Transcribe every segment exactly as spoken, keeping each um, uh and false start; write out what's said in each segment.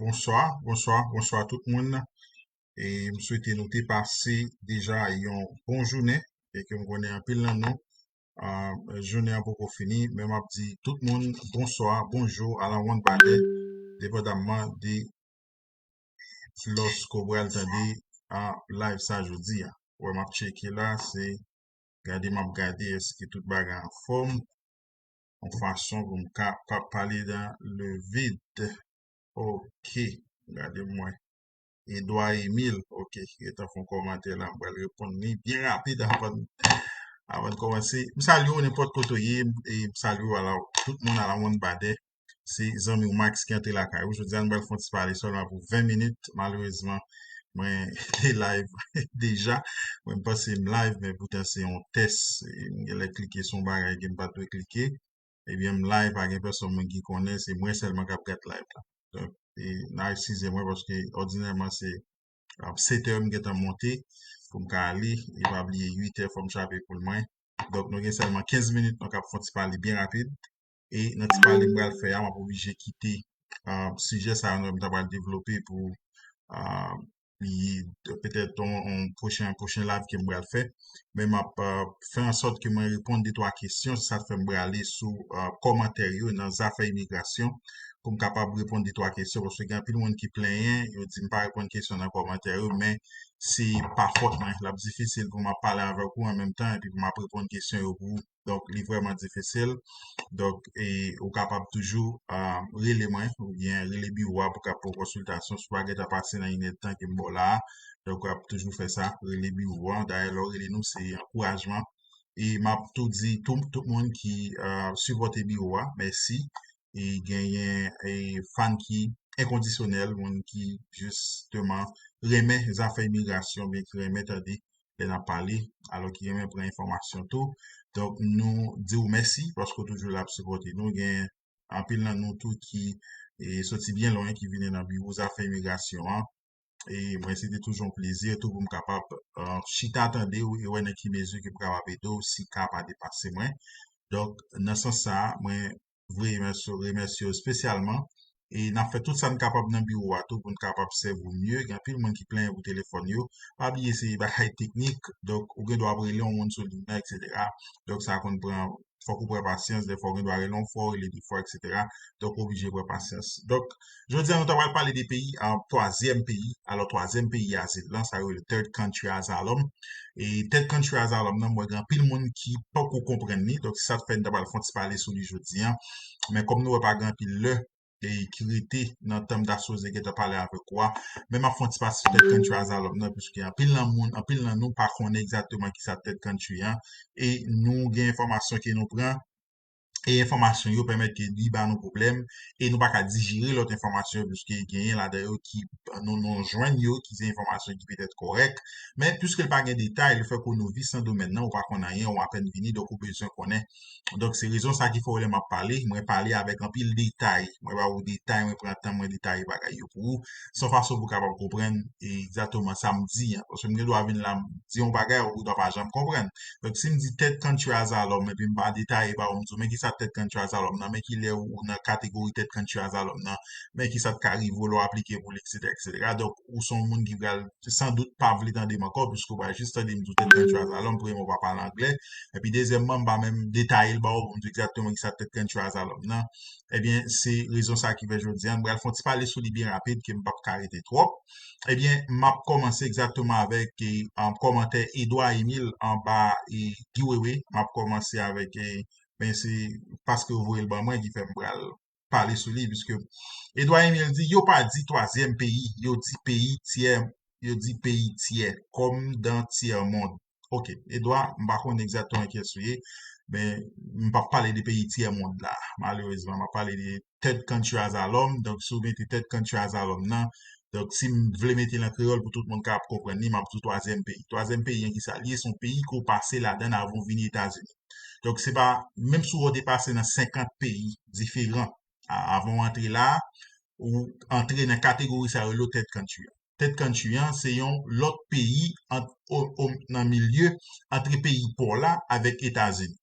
Bonswa, bonswa, bonswa tout moun. E m swete nou te pase deja yon bon jounen e ke m konnen anpil nan nou, ah, jounen an poko fini, men m ap di tout moun bonswa, bonjou, ala wonn badè, depandamman de lòske w pral tande, ah, live sa jodi a. Wè, m ap tcheke la, se gade, m ap gade èske tout bagay anfòm, yon fason pou m ka pa pale dans le vide. Ok, gade m wè. Edouard Emile, ok, gentan fè yon kòmantè la, m pral reponn li byen rapid avan, avan n kòmanse. M salye w nenpòt kote w ye, e m salye w ala, tout moun ala wonn badè. Se zanmi w Max ki antre lakay ou. Jodi a, nou pral fè yon ti pale sèlman pou ven minit. Malerezman, mwen te live deja. Mwen m panse m live, men poutan se yon tès. E m genlè klike sou yon bagay ke m pa t dwe klike. Ebyen, m live, pa gen pèsonn moun ki konnen, se mwen sèlman k ap gad live la. Donk, e, n a eskize mwen paske òdinèman se, ah, sèt è m gentan monte pou m ka ale, e pa bliye uit è fò m chape poul mwen. Donk, nou gen sèlman kenz minit, nou kab fè yon ti pale byen rapid. E nan ti pale m pral fè a, m ap oblije kite, ah, sijè sa a, nou, m ta pral devlope pou, ah, li, petèt yon, yon pwochen, pwochen live ke m pral fè. Men m ap, ah, fè an sòt ke mwen reponn de twa kesyon, se sa k fè m prale sou, ah, kòmantè yo nan zafè imigrasyon, pou m kapab reponn de twa kesyon, paske gen anpil moun ki plenyen, yo di m pa reponn kesyon nan kòmantè yo, men se pa fòt mwen. L ap difisil pou m ap pale avèk ou an menm tan, epi pou m ap reponn kesyon yo pou ou. Donk, li vrèman difisil. Donk, e, ou kapab toujou, ah, rele mwen, oubyen rele biwo a pou ka, pou konsiltasyon, si w pa gentan pase nan inèdtan ke m ba w la a. Donk, w ap toujou fè sa, rele biwo a. Dayè, lè w rele nou, se ankourajman. E m ap tou di, tou, tout moun ki, ah, sipòte biwo a, mèsi. E genyen, e, fan ki enkondisyonèl, moun ki jisteman renmen zafè imigrasyon, oubyen ki renmen tande lè n ap pale, alò ki renmen pran enfòmasyon tou. Donk, nou di w mèsi paske w toujou la ap sipòte nou. Gen anpil nan nou tou ki, e, soti byen lwen, ki vini nan biwo zafè imigrasyon an. E mwen, se te toujou yon plezi tou pou m kapab, eh, chita tande w e wè nan ki mezi ke m kapab ede w si ka pa depase mwen. Donk, nan sans sa a, mwen vle remèsye, remèsye w espesyalman. E n ap fè tout sa n kapab nan biwo a tou pou n kapab sèvi w mye. Gen anpil moun ki plenyen pou telefòn yo. Pa bliye se bagay teknik. Donk, ou gen dwa ap rele yon moun sou liy nan, etsetera. Donk, sa konn pran, fòk ou pran pasyans. Dèfwa, ou gen dwa rele yon fwa, rele de fwa, etsetera. Donk, ou oblije pran pasyans. Donk, jodi a, nou ta pral pale de peyi, an twazyèm peyi. Alò, twazyèm peyi azil lan, sa yo rele third country asylum. E third country asylum nan, mwen gen anpil moun ki poko konprann li. Donk, se sa k fè n ta pral fè yon ti pale sou li jodi a. Men kòm nou wè pa gen anpil lè, e ki rete nan tan m ta sipoze gentan pale avèk ou a. Men m ap fè yon ti pase sou third country asylum nan, piske anpil nan moun, anpil nan nou pa konnen egzakteman kisa third country an. E nou gen enfòmasyon ke nou pran, e enfòmasyon yo pèmèt ke li ba nou pwoblèm, e nou pa ka dijere lòt enfòmasyon yo, piske genyen ladan yo ki nou, nou jwenn yo, ki se enfòmasyon ki petèt kòrèk, men piske l pa gen detay, lefètke w novis nan domèn nan, ou pa konn anyen, ou apèn vini, donk ou bezwen konnen. Donk, se rezon sa ki fè w lè m ap pale, mwen pale avèk anpil detay. Mwen ba ou detay, mwen pran tan, mwen detaye bagay yo pou ou. Se yon fason pou w kapab konprann egzakteman sa m di an. Paske m gen dwa vin la, m di yon bagay, ou dwa pa janm konprann. Donk, si m di third country asylum, epi m pa detaye ba ou, m di w, men kisa third country asylum nan, men ki lè ou nan kategori third country asylum nan, men kisa k ka rive w lè w aplike pou li, etsetera, etsetera. Donk, ou se yon moun ki pral, san dout, pa vle tande m ankò, piske w pral jis tande m di w third country asylum, premyèman, w pa pale anglè. Epi, dezyèmman, m pa menm detaye l ba ou pou m di w egzakteman kisa third country asylum nan. Ebyen, se rezon sa ki fè jodi a, m pral fè yon ti pale sou li byen rapid, ke m p ap ka rete twòp. Ebyen, m ap kòmanse egzakteman avèk, e, an kòmantè Edouard Emile anba, e, Guy Wewe. M ap kòmanse avèk, e, men se paske yo voye l ban mwen ki fè m pral pale sou li, piske Edouard Emile di, yo pa di twazyèm peyi, yo di peyi tyè, yo di peyi tyè, comme dans tiers monde. Ok, Edouard, m pa konn egzakteman kiyès ou ye, men m p ap pale de peyi tyè mond la, malerezman. M ap pale de third country asylum. Donk, si w mete third country asylum nan, donk, si m vle mete l an kreyòl pou tout moun kapab konprann li, m ap di w twazyèm peyi. Twazyèm peyi an, kisa l ye? Se yon peyi ke w pase ladan l avan w vini Etazini. Donk, se pa, menm si w te pase nan senkant peyi diferan a-, avan w antre la, ou antre nan kategori sa yo rele third country an. Third country an, se yon lòt peyi ant, o, o, nan milye ant peyi pa w la avèk Etazini.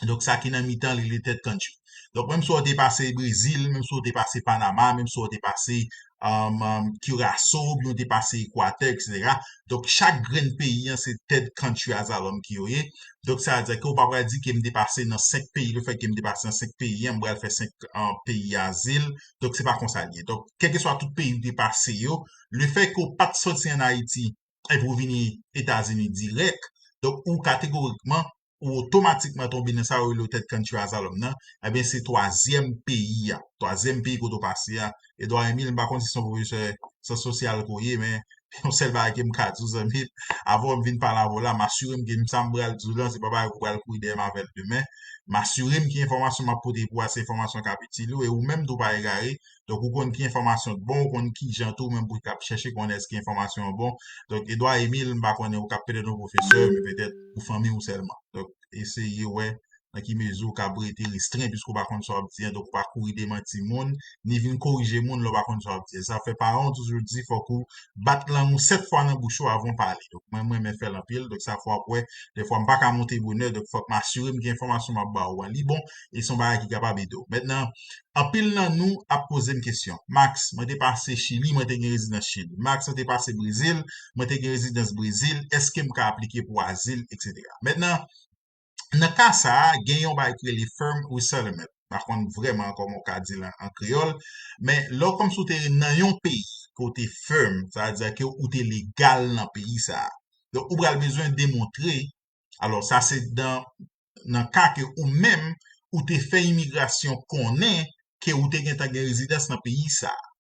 Donk, sa ki nan mitan li, li third country. Donk, menm si w te pase Brezil, menm si w te pase Panama, menm si w te pase um, um, Curaçao, oubyen w te pase Ekwatè, et cetera. Donk, chak grenn peyi an, se third country asylum ki yo ye. Donk, sa vle di ke w pa pral di ke m te pase nan senk peyi, lefètke m te pase nan senk peyi an, m pral fè senk uh, peyi azil. Donk, se pa konsa l ye. Donk, kèlkeswa tout peyi w te pase yo, lefètke w pa t soti ann Ayiti epi w vini Etazini dirèk, donk, ou kategorikman ou otomatikman tonbe nan sa yo rele third country asylum nan, ebyen se twazyèm peyi a. Twazyèm peyi kote w pase a. Edouard Emile, m pa konn si se yon pwofesè syans sosyal ke w ye, men yon sèl bagay ke m ka di w, zanmi m, avan w vin pale avè w la, m asire m ke sa m pral di w la, se pa bagay ke w pral kouri dèyè m avè l demen. M asire m ke enfòmasyon m ap pote pou w a, se enfòmasyon k ap itil ou, e ou menm tou pa egare. Donk, ou konn ki enfòmasyon k bon, ou konn ki jan tou, ou menm pou w t ap chèche konnen èske enfòmasyon an bon. Donk, Edouard Emile, m pa konnen ou k ap petèt yon pwofesè, men petèt pou fanmi w sèlman. Donk, eseye wè nan ki mezi w kab rete restren, piske w pa konn sa w ap di an, donk ou pa kouri demanti moun, ni vin korije moun lè w pa konn sa w ap di an. Sa fè paran w toujou di fòk ou bat lang ou sèt fwa nan bouch ou avan w pale. Donk, mwen, mwen renmen fè l anpil, donk sa fè w ap wè, dèfwa m pa ka monte bonè, donk fòk m asire m ke enfòmasyon m ap ba ou an, li bon, e se yon bagay ki kapab ede w. Mentnan, anpil nan nou ap poze m kesyon. Max, mwen te pase Chili, mwen te gen rezidans Chili. Max, mwen te pase Brezil, mwen te gen rezidans Brezil, èske m ka aplike pou azil, et cetera. Mentnan, nan ka sa a, gen yon bagay ki rele firm resettlement. M pa konn vrèman kòman w ka di l an, an kreyòl, men lè w kòmsi w te nan yon peyi ke w te firm, sa vle di ke ou te legal nan peyi sa a. Donk, ou pral bezwen demontre, alò, sa se dan, nan ka ke ou menm, ou te fè imigrasyon konnen ke ou te gentan gen rezidans nan peyi sa a.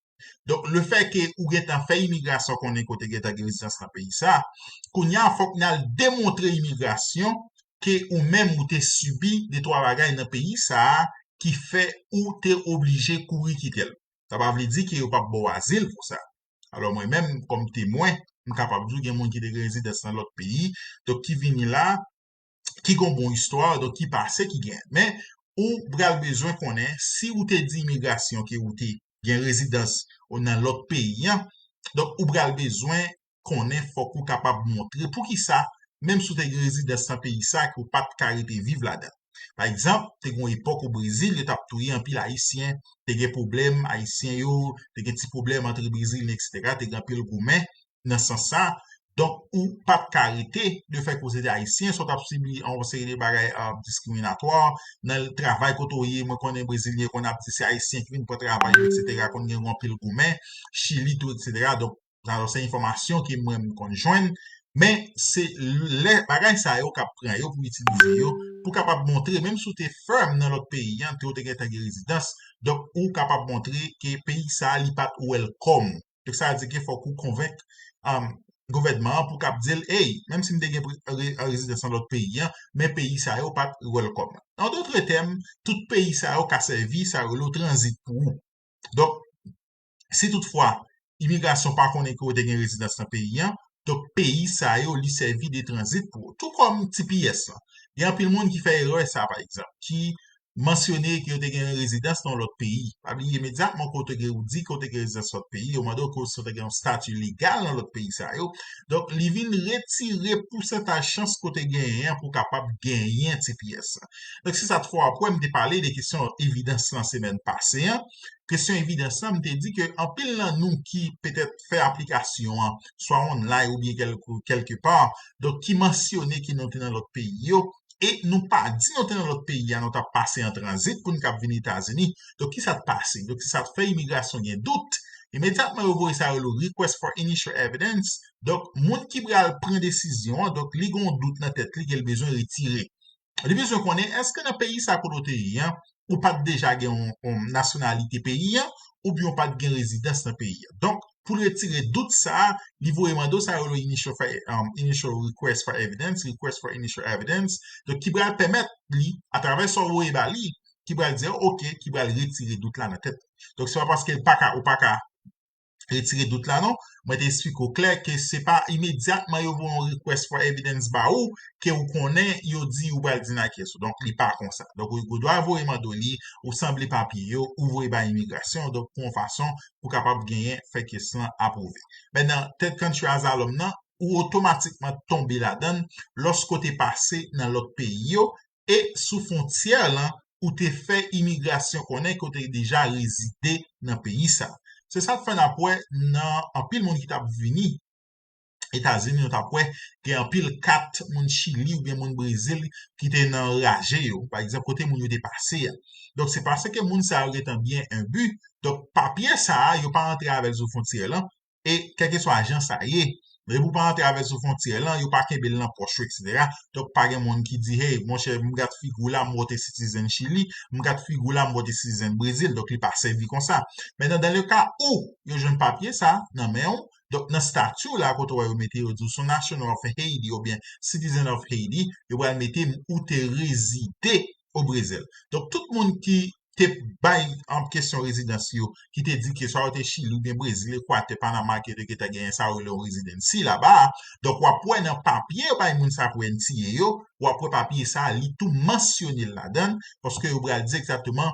Donk, lefètke ou gentan fè imigrasyon konnen ke w te gentan gen rezidans nan peyi sa a, kounye a, fòk n al demontre imigrasyon ke ou menm ou te sibi de twa bagay nan peyi sa a ki fè ou te oblije kouri kite l. Sa pa vle di ke yo p ap ba w azil pou sa. Alò, mwen menm, kòm temwen, m kapab di w gen moun ki te gen rezidans nan lòt peyi, donk ki vini la, ki gon bon istwa, donk ki pase, ki gen. Men, ou pral bezwen konnen, si ou te di imigrasyon ke ou te gen rezidans ou nan lòt peyi an, donk ou pral bezwen konnen, fòk ou kapab montre poukisa, menm si w te gen rezidans nan peyi sa, ke w pa t ka rete viv ladan. Pa egzanp, te gen yon epòk o Brezil, yo t ap touye anpil Ayisyen, te gen pwoblèm, Ayisyen yo, te gen ti pwoblèm ant Brezilyen, et cetera, te gen anpil goumen nan sans sa. Donk, ou pa t ka rete, lefètke w se te Ayisyen, sa w t ap sibi yon seri de bagay uh, diskriminatwa, nan travay kote w ye, mwen konnen Brezilyen konn ap di se Ayisyen ki vin pran travay yo, et cetera, konn gen yon anpil goumen, Chili tou, et cetera. Donk, alò, se enfòmasyon ke mwen m konn jwenn, men se lè bagay sa yo k ap pran yo pou itilize yo, pou kapab montre, menm si w te firm nan lòt peyi an, ke w te gentan gen rezidans, donk, ou kapab montre ke peyi sa a, li pa t welcome ou. Donk, sa vle di ke fòk ou konvenk um, gouvènman an pou k ap di l, hey, menm si m te gen pre- re- rezidans nan lòt peyi an, men peyi sa yo pa t welcome. An dotre tèm, tout peyi sa yo ka sèvi sa yo rele tranzit pou ou. Donk, si toutfwa imigrasyon pa konnen ke w te gen rezidans nan peyi an, donk peyi sa yo li sèvi de tranzit pou ou. Tou kòm T P S lan. Gen anpil moun ki fè erè sa, pa egzanp, ki mansyone ke yo te gen rezidans nan lòt peyi. Pa bliye imedyatman ke w te gen, ou di ke w te gen rezidans lòt peyi, yo mande w ke si w te gen yon stati legal nan lòt peyi sa yo. Donk, li vin retire pousantaj chans ke w te genyen an pou w kapab genyen T P S lan. Donk, se sa t fè w ap wè m te pale de kesyon evidans lan semèn pase an. Kesyon evidans lan, m te di ke anpil nan nou ki petèt fè aplikasyon an, swa online oubyen kèlke, kèlke pa, donk ki mansyone ke nou te nan lòt peyi yo, e nou pa di nou te nan lòt peyi a, nou t ap pase an tranzit pou n k ap vin Etazini. Donk, ki sa t pase? Donk, se sa t fè imigrasyon gen dout. Imedyatman yo voye sa yo rele request for initial evidence. Donk, moun ki pral pran desizyon an, donk, li gen yon dout nan tèt li ke l bezwen retire. Li bezwen konnen èske nan peyi sa kote w te ye an, ou pa t deja gen yon, yon nasyonalite peyi an, oubyen w pa t gen rezidans nan peyi an. Donk, pou l retire dout sa a, li voye mande w sa yo rele initial, for, um, initial request for evidence, request for initial evidence, donk ki pral pèmèt li, atravè sa w voye ba li, ki pral di, ok, ki pral retire dout la nan tèt. Donk, se pa paske l pa ka, ou pa ka retire dout la non. Mwen te eksplike w klè ke se pa imedyatman yo voye yon request for evidence ba ou ke ou konnen yo di ou pral deny case ou. Donk, li pa konsa. Donk, ou, ou dwa voye mande w li, ou sanble papye yo, ou voye bay imigrasyon, donk pou yon fason pou kapab genyen fè case lan apwouve. Mentnan, third country asylum nan, ou otomatikman tonbe ladan l lòske w te pase nan lòt peyi yo, e sou fwontyè lan, ou te fè imigrasyon konnen ke w te deja rezide nan peyi sa. Se sa k fè n ap wè nan anpil moun ki t ap vini Etazini, nou t ap wè gen anpil kat moun Chili oubyen moun Brezil ki te nan raje yo, pa egzanp, kote moun yo te pase a. Donk, se paske moun sa yo gentan byen enbi. Donk, papye sa a, yo pa antre avè l sou fwontyè lan, e kèlkeswa jan sa ye, depi w pa antre avè l sou fwontyè lan, yo pa kenbe l nan pòch yo, etsetera. Donk, pa gen moun ki di, hey, monchè, m gad figi w la, m wè w te citizen Chili, m gad figi w la, m wè w te citizen Brezil, donk li pa sèvi konsa. Mentnan, dans le cas où yo jwenn papye sa nan men w, donk nan stati w la, kote w wè yo mete, yo di w se yon national of Haiti oubyen citizen of Haiti, yo pral mete ou te rezide o Brezil. Donk, tout moun ki te bay an kesyon rezidans yo, ki te di ke swa yo te Chili oubyen Brezil, Ekwatè, Panama, ke yo te gentan genyen sa yo rele yon residency laba a. Donk, w ap wè nan papye yo bay moun sa pou N T A yo, w ap wè papye sa a, li tou mansyone l ladan l, paske yo pral di egzakteman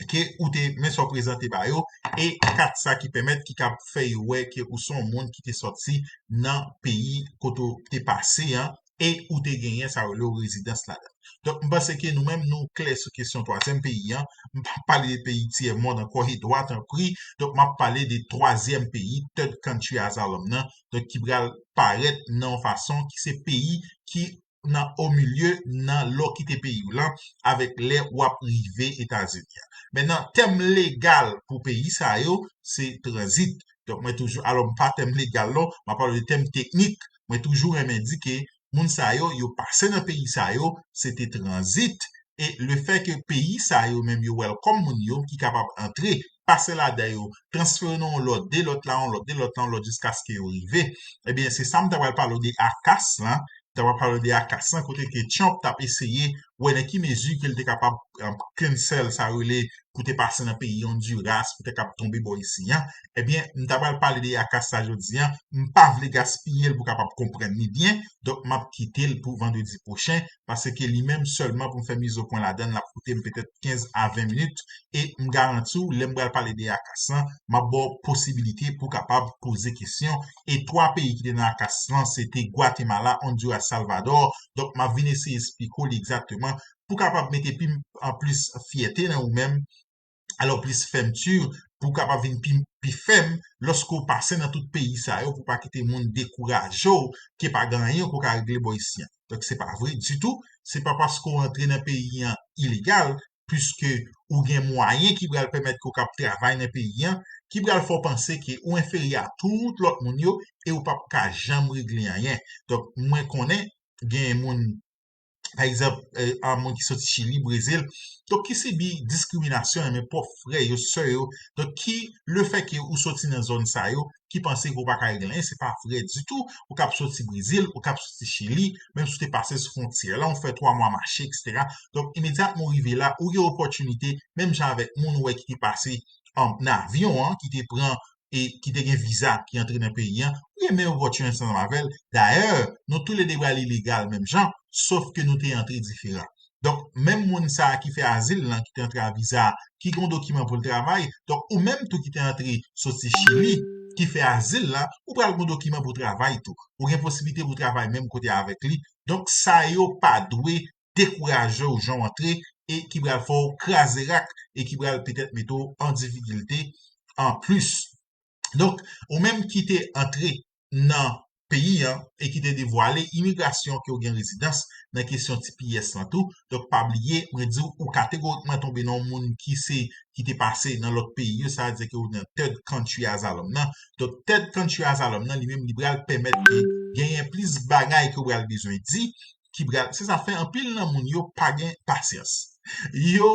ke ou te, men sa w prezante ba yo, e kat sa ki pèmèt, ki kab fè yo wè ke ou se yon moun ki te sòti nan peyi kote w te pase an, e ou te genyen sa yo rele w rezidans ladan. Donk, m panse ke nou menm, nou klè sou kesyon twazyèm peyi an. M p ap pale de peyi tyè mond ankò, Edwa, tanpri. Donk, m ap pale de twazyèm peyi, third country asylum nan, donk, ki pral parèt nan yon fason ki se peyi ki nan o milye nan lè w kite peyi w lan avèk lè w ap rive Etazini an. Mentnan, tèm legal pou peyi sa yo, se tranzit. Donk, mwen toujou, alò, m pa tèm legal non, m ap pale de tèm teknik. Mwen toujou renmen di ke moun sa yo, yo pase nan peyi sa yo, se te tranzit. E lefètke peyi sa yo menm, yo welcome moun yo ki kapab antre, pase ladan yo, transfere nan yon lòt, de lòt la, yon lòt, de lòt la, yon lòt, jiskaske yo rive. Ebyen, se sa m ta pral pale w de ACAS lan, m ta pral pale w de ACAS lan, kote ke Trump t ap eseye wè nan ki mezi ke l te kapab, um, cancel sa rele pou te pase nan peyi Honduras, pou te kab tonbe bò isi an. Ebyen, m ta pral pale de ACAS sa jodi an, m pa vle gaspiye l pou kapab konprann li byen, donk m ap kite l pou vandredi pwochen, paske li menm sèlman pou m fè mizopwen ladan l, l ap koute m petèt kenz a ven minit, e m garanti w, lè m pral pale de ACAS lan, m ap ba w posibilite pou w kapab poze kesyon. E twa peyi ki te nan ACAS lan, se te Gwatemala, Honduras, Salvador. Donk, m ap vin eseye esplike w li egzakteman pou w kapab mete pi, an plis fyète nan ou menm, alò plis fèmti, pou w kapab vin pi, pi fèm lòske w pase nan tout peyi sa yo, pou w pa kite moun dekouraje w ke pa gen anyen ke w ka regle bò isi an. Donk, se pa vre ditou. Se pa paske w antre nan peyi an ilegal, piske ou gen mwayen ki pral pèmèt ke w kab travay nan peyi an, ki pral fè w panse ke ou enferye a tout lòt moun yo e ou p ap ka janm regle anyen. Donk, mwen konnen gen moun, pa egzanp, eh, an moun ki soti Chili, Brezil, donk ki sibi diskriminasyon nan men pwòp frè yo, sè yo, donk ki lefètke ou soti nan zòn sa yo, ki panse ke w pa ka regle anyen, se pa vre ditou. Ou kab soti Brezil, ou kab soti Chili, menm si w te pase sou fwontyè lan, ou fè twa mwa mache, etsetera. Donk, imedyatman ou rive la, ou gen opòtinite, menm jan avèk moun ou wè ki te pase, um, nan avyon an, ki te pran e ki te gen viza ki antre nan peyi an, ou gen menm opòtinite ansanm avè l. Dayè, nou toulede pral ilegal menm jan, sof ke nou te antre diferan. Donk, menm moun sa a ki fè azil lan, ki te antre a viza, ki gen yon dokiman pou l travay, donk, ou menm tou ki te antre soti Chili, ki fè azil la, ou pral gen yon dokiman pou travay tou. Ou gen posiblite pou travay menm kote avèk li. Donk, sa yo pa dwe dekouraje w jan w antre e ki pral fè w kraze rak e ki pral petèt mete w an difikilte an plis. Donk, ou menm ki te antre nan peyi an e ki te devwale imigrasyon ke w gen rezidans nan kesyon T P S lan tou. Donk, pa bliye, mwen di w, ou kategorikman tonbe nan yon moun ki se, ki te pase nan lòt peyi yo, sa vle di ke ou nan third country asylum nan. Donk, third country asylum nan, li menm, li pral pèmèt ke genyen plis bagay ke w pral bezwen di, ki pral, se sa fè anpil nan moun yo pa gen pasyans. Yo,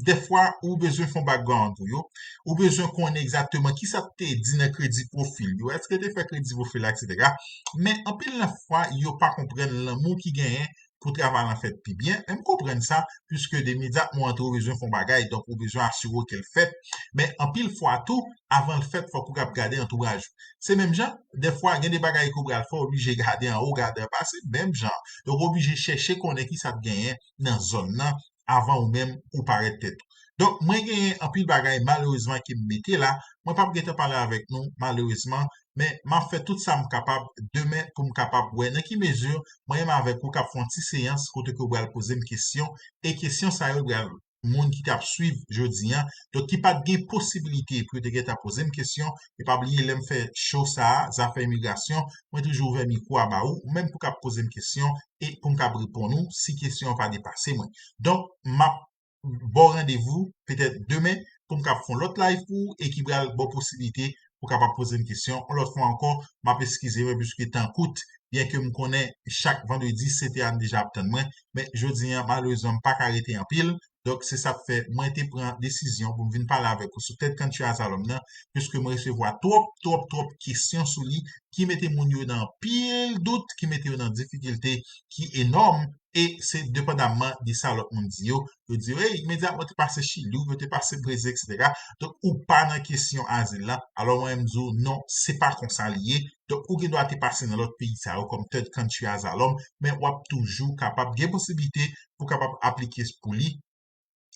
dèfwa, ou bezwen fè yon background pou yo, ou bezwen konnen egzakteman kisa te di nan kredi pwofil yo, èske te fè kredi pwofil la, etsetera. Men anpil nan fwa, yo pa konprann lanmou ki genyen pou travay lan fèt pi byen. Men m konprann sa, piske de imedyatman w antre, ou bezwen fè yon bagay, donk ou bezwen asire w ke l fèt. Men anpil fwa tou, avan l fèt, fòk ou kab gade antouraj ou. Se menm jan, dèfwa, gen de bagay ke w pral fè, w oblije gade anwo, gade anba, se menm jan. Donk, w oblije chèche konnen kisa k genyen nan zòn nan avan ou menm ou parèt tèt ou. Donk, mwen genyen anpil bagay malerezman ke m mete la. Mwen p ap gentan pale avèk nou malerezman, men m ap fè tout sa m kapab demen pou m kapab wè nan ki mezi mwen menm avèk ou k ap fè yon ti seyans kote ke w pral poze m kesyon, e kesyon sa yo pral moun ki t ap swiv jodi a, donk ki pa t gen posibilite pou yo te gentan poze m kesyon, e pa bliye lè m fè show sa a, zafè imigrasyon, mwen toujou ouvè mikwo a ba ou, ou menm pou k ap poze m kesyon, e pou m kab reponn ou si kesyon an pa depase mwen. Donk, m ap ba w randevou petèt demen pou m kab fè yon lòt live pou ou e ki pral ba w posiblite pou w kapab poze m kesyon. Yon lòt fwa ankò, m ap eskize mwen piske tan kout, byenke m konnen chak vandredi sete a n deja ap tann mwen, men jodi a malerezman m pa ka rete anpil. Donk, se sa k fè mwen te pran desizyon pou m vin pale avèk ou sou Third Country Asylum nan, piske mwen resevwa twòp, twòp, twòp kesyon sou li ki mete moun yo nan anpil dout, ki mete yo nan difikilte ki enòm, e se depandamman de sa lòt moun di yo. Yo di yo, hey, imedyatman ou te pase Chili, ou te pase Brezil, etsetera. Donk, ou pa nan kesyon azil la. Alò, mwen, m di w, non, se pa konsa li ye. Donk, ou gen dwa te pase nan lòt peyi sa yo kòm Third Country Asylum, men w ap toujou kapab gen posiblite pou w kapab aplike pou li.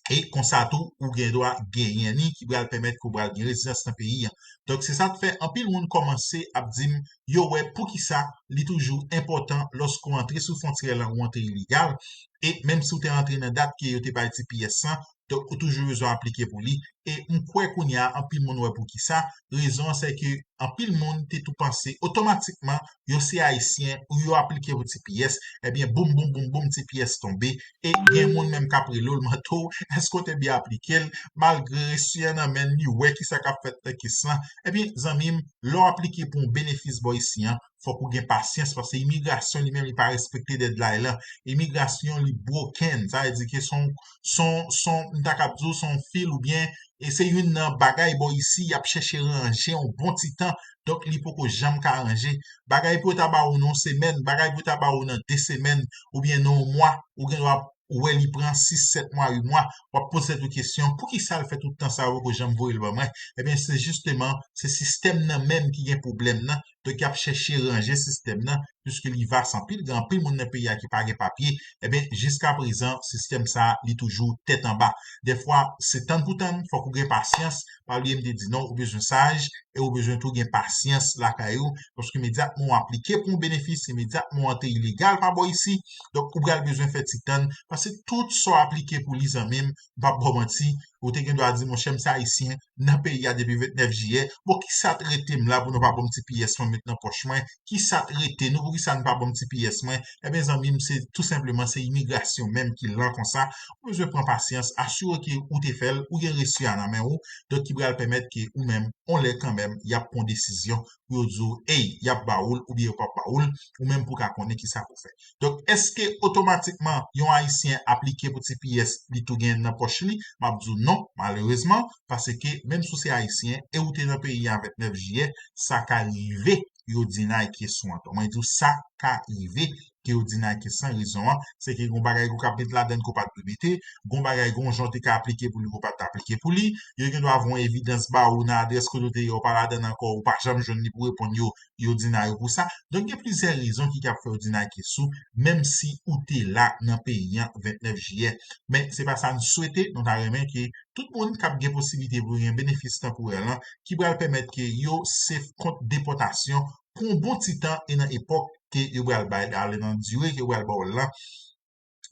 E konsa tou, ou gen dwa genyen li ki pral pèmèt ke w pral gen rezidans nan peyi a. Donk, se sa k fè anpil moun kòmanse ap di m, yo wè poukisa li toujou enpòtan lòske w antre sou fwontyè lan, ou antre ilegal, e menm si w te rantre nan dat ke yo te bay T P S lan, donk ou toujou bezwen aplike pou li. E m kwè kounye a, anpil moun wè poukisa. Rezon an, se ke anpil moun te tou panse otomatikman yo se Ayisyen ou yo aplike pou T P S, ebyen, boum, boum, boum, boum, T P S tonbe. E gen moun menm k ap rele w, l mande w, èske w te byen aplike l, malgre resu an nan men l, li wè kisa k ap fèt nan kes lan. Ebyen, zanmi m, lè w aplike pou yon benefis bò isi an, fòk ou gen pasyans, paske imigrasyon li menm, li pa respekte deadline lan. Imigrasyon, li broken, sa vle di ke se yon, se yon, se yon, m ta kab di w, se yon fil oubyen e se youn nan bagay bò isi, y ap chèche ranje yon bon ti tan, donk li poko janm ka ranje. Bagay pou yo ta ba ou nan yon semèn, bagay pou yo ta ba ou nan de semèn, oubyen nan yon mwa, ou gen dwa wè li pran sis, sèt mwa, uit mwa, w ap poze tèt ou kesyon, poukisa l fè tout tan sa yo poko janm voye l ban mwen? Ebyen, se jisteman, se sistèm nan menm ki gen pwoblèm nan, donk y ap chèche ranje sistèm nan, piske li vas anpil, gen anpil moun nan peyi a ki pa gen papye, ebyen, jiska prezan, sistèm sa a, li toujou tèt anba. Dèfwa, se tann pou tann, fòk ou gen pasyans, pa bliye m te di non, ou bezwen saj, e ou bezwen tou gen pasyans lakay ou, paske imedyatman w aplike pou yon benefis, imedyatman w antre ilegal pa bò isi, donk ou pral bezwen fè ti tann, paske tout sa w aplike pou li, zanmi m, m p ap ba w manti, ou te gen dwa di, monchè, m se Ayisyen, nan peyi a depi vennèf jiyè, bon, kisa t rete m la pou nou pa ban m T P S mwen met nan pòch mwen, kisa t rete nou, poukisa nou pa ban m T P S mwen, ebyen, zanmi m, se tou senpleman, se imigrasyon menm ki lan konsa, ou bezwen pran pasyans, asire ke ou te fè l, ou gen resi a nan men ou, donk ki pral pèmèt ke ou menm, on lè kanmenm, y ap pran desizyon pou yo di w, ey, y ap ba ou l, oubyen yo p ap ba ou l, ou menm pou w ka konnen kisa pou w fè. Donk, èske otomatikman yon Ayisyen aplike pou T P S, li tou gen nan pòch li? M ap di w non, malerezman, paske menm si w se Ayisyen e ou te nan peyi a vennèf jiyè, sa ka rive yo deny kes ou an. Mwen di w sa ka rive ke yo deny kes lan, rezon an, se ke gon bagay ke w ka met ladan l ke w pa t dwe mete, gon bagay, gon jan w te ka aplike pou li ke w pa t aplike pou li, yo gen dwa voye yon evidans ba ou nan adrès kote w te ye, ou pa ladan l ankò, ou pa janm jwenn li pou reponn yo, yo deny ou pou sa. Donk, gen plizyè rezon ki ka fè yo deny kes ou, menm si ou te la nan peyi an vennèf jiyè. Men, se pa sa n swete, nou ta renmen ke tout moun k ap gen posiblite pou gen benefis tanporèl lan, ki pral pèmèt ke yo safe kont depòtasyon pou yon bon ti tan e nan epòk ke yo pral bay, ale nan dire ke yo pral ba w lan,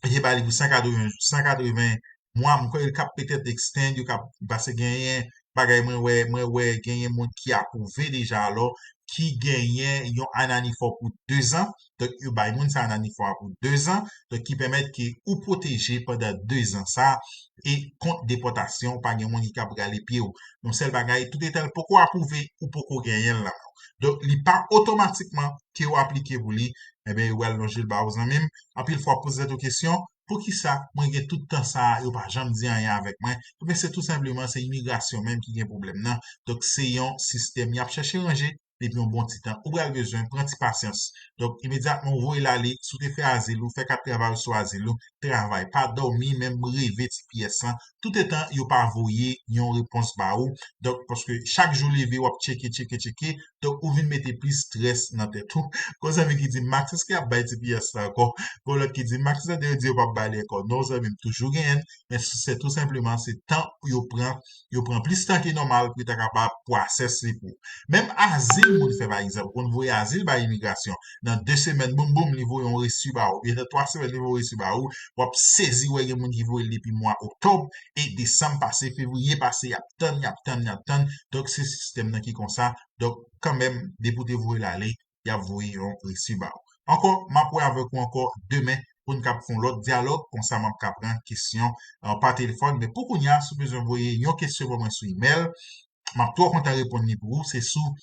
yo te bay li pou san katreven, san katreven mwa, m kwè l k ap petèt extend, yo k ap, paske genyen bagay mwen wè, mwen wè genyen moun ki apwouve deja alò, ki genyen yon ananifò pou dezan. Donk, yo bay moun sa ananifò a pou dezan, donk ki pèmèt ke ou pwoteje pandan dezan sa, e kont depòtasyon, pa gen moun ki ka brale pye w. Yon sèl bagay, toutetan l poko apwouve, ou poko genyen l nan men w. Donk, li pa otomatikman ke w aplike pou li, ebyen, yo pral lonje l ba ou, zanmi m. Anpil fwa, w ap poze tèt ou kesyon, poukisa mwen gen tout tan sa a, yo pa janm di anyen avèk mwen? Ebyen, se tou senpleman, se imigrasyon menm ki gen pwoblèm nan. Donk, se yon sistèm y ap chèche ranje, depi yon bon ti tan. Ou pral bezwen pran ti pasyans. Donk, imedyatman ou voye l ale, si w te fè azil ou, fè kat travay ou sou azil ou, travay. Pa dòmi, menm reve T P S lan, toutetan yo pa voye yon repons ba ou. Donk, paske chak jou leve, w ap tcheke, tcheke, tcheke. Donk, ou vin mete plis strès nan tèt ou. Gon zanmi ki di, Max, èske y ap bay T P S la ankò? Gon lòt ki di, Max, tande yo di yo p ap ba li ankò. Non, zanmi m, toujou genyen l, men se tou senpleman, se tan pou yo pran, yo pran plis tan ke nòmal pou yo ta kapab pwosès li pou ou. Menm azil moun fè, pa egzanp, ou konn voye azil bay imigrasyon. Nan de semèn, boum, boum, li voye yon resi ba ou. Oubyen nan twa semèn, li voye yon resi ba ou. W ap sezi wè gen moun ki voye l depi mwa oktòb, e desanm pase, fevriye pase, y ap tann, y ap tann, y ap tann. Donk, se sistèm nan ki konsa. Donk, kanmenm, depi w te voye l ale, y ap voye yon resi ba ou. Ankò, m ap wè avèk ou ankò demen pou n kab fè yon lòt dyalòg, konsa m ap ka pran kesyon, eh, pa telefòn. Men pou kounye a, si w bezwen voye yon kesyon ban mwen sou imèl, m ap twò kontan reponn li pou ou. Se sou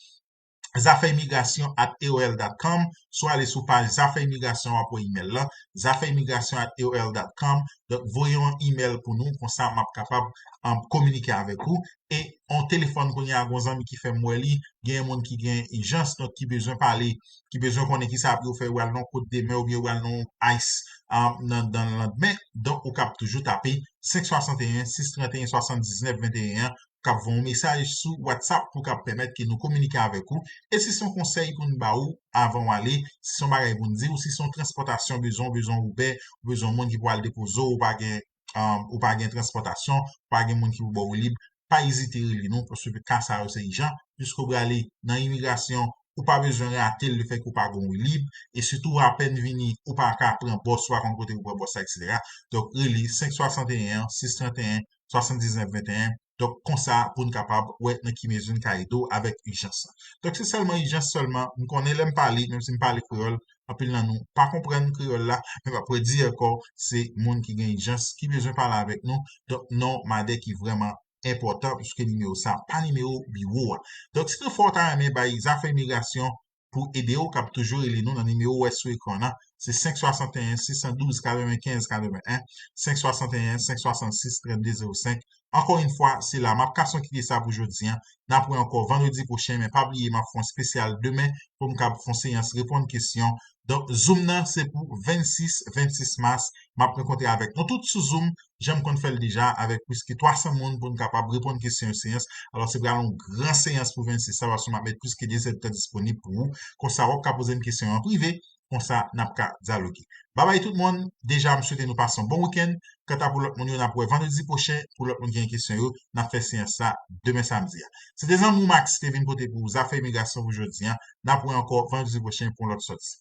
zafè imigrasyon at A O L dot com. Si w ale sou paj Zafè Imigrasyon, w ap wè imèl la, zafè imigrasyon at A O L dot com. Donk, voye yon imèl pou nou, konsa m ap kapab, um, kominike avèk ou. E yon telefòn kounye a, gon zanmi ki fè m wè li, gen moun ki gen ijans, donk ki bezwen pale, ki bezwen konnen ki sa pou yo fè, yo al nan yon kot demen oubyen yo al nan yon ice, um, nan, nan lannmen. Donk, ou kab toujou tape senk swasanteyen, sis tranteyen, swasanndiznèf venteyen an, k ap voye yon mesaj sou WhatsApp pou k ap pèmèt ke nou kominike avèk ou. E si se yon konsèy pou n ba ou avan w ale, si se yon bagay pou n di w, si se yon transpòtasyon bezwen, w bezwen Uber, w bezwen yon moun ki pou al depoze w, ou pa gen, um, ou pa gen transpòtasyon, ou pa gen moun ki pou ba w lib, pa ezite rele nou, paske ka sa yo se ijan, piske w prale nan imigrasyon, ou pa bezwen rate l lefètke w pa gen yon lib, e sitou w apèn vini, ou pa ka pran bòs, ou pa konn kote pou pran bòs la, etsetera. Donk, rele senk swasanteyen, sis tranteyen, swasanndiznèf venteyen. Donk, konsa, pou n kapab wè nan ki mezi n ka ede w avèk ijans lan. Donk, se sèlman ijans sèlman. M konnen lè m pale, menm si m pale kreyòl, anpil nan nou pa konprann kreyòl la, men m ap redi ankò, se moun ki gen ijans, ki bezwen pale avèk nou. Donk, non, madè ki vrèman enpòtan, piske nimewo sa pa nimewo biwo a. Donk, si toutfwa w ta renmen bay zafè imigrasyon pou ede w, k ap toujou rele nou nan nimewo w wè sou ekran an, se senk swasanteyen, sis san douz, katrevenkenz, katreven, senk swasanteyen, senk swasannsis, trannde zewo senk. Ankò yon fwa, se la m ap kase yon kite sa pou jodi a. N ap wè ankò vandredi pwochen, men pa bliye, m ap fè yon espesyal demen pou m kab fè yon seyans reponn kesyon. Donk, Zoom nan, se pou vennsis, vennsis mas, m ap rankontre avèk nou tout sou Zoom, jan m konn fè l deja, avèk plis ke twa san moun pou n kapab reponn kesyon yo seyans. Alò, se pral yon gran seyans pou vennsis sa, paske m ap met plis ke de zèdtan disponib pou ou. Konsa, w ap ka poze m kesyon yo an prive, konsa, n ap ka dyaloge. Babay tout moun, deja, m swete nou pase yon bon wikenn. Kanta pou lòt moun yo, n ap wè vandredi pwochen, pou lòt moun ki gen kesyon yo, n ap fè seyans sa demen samdi a. Se te zanmi w Max ki te vin pote pou ou zafè imigrasyon pou jodi a. N ap wè ankò vandredi pwochen pou yon lòt sòti.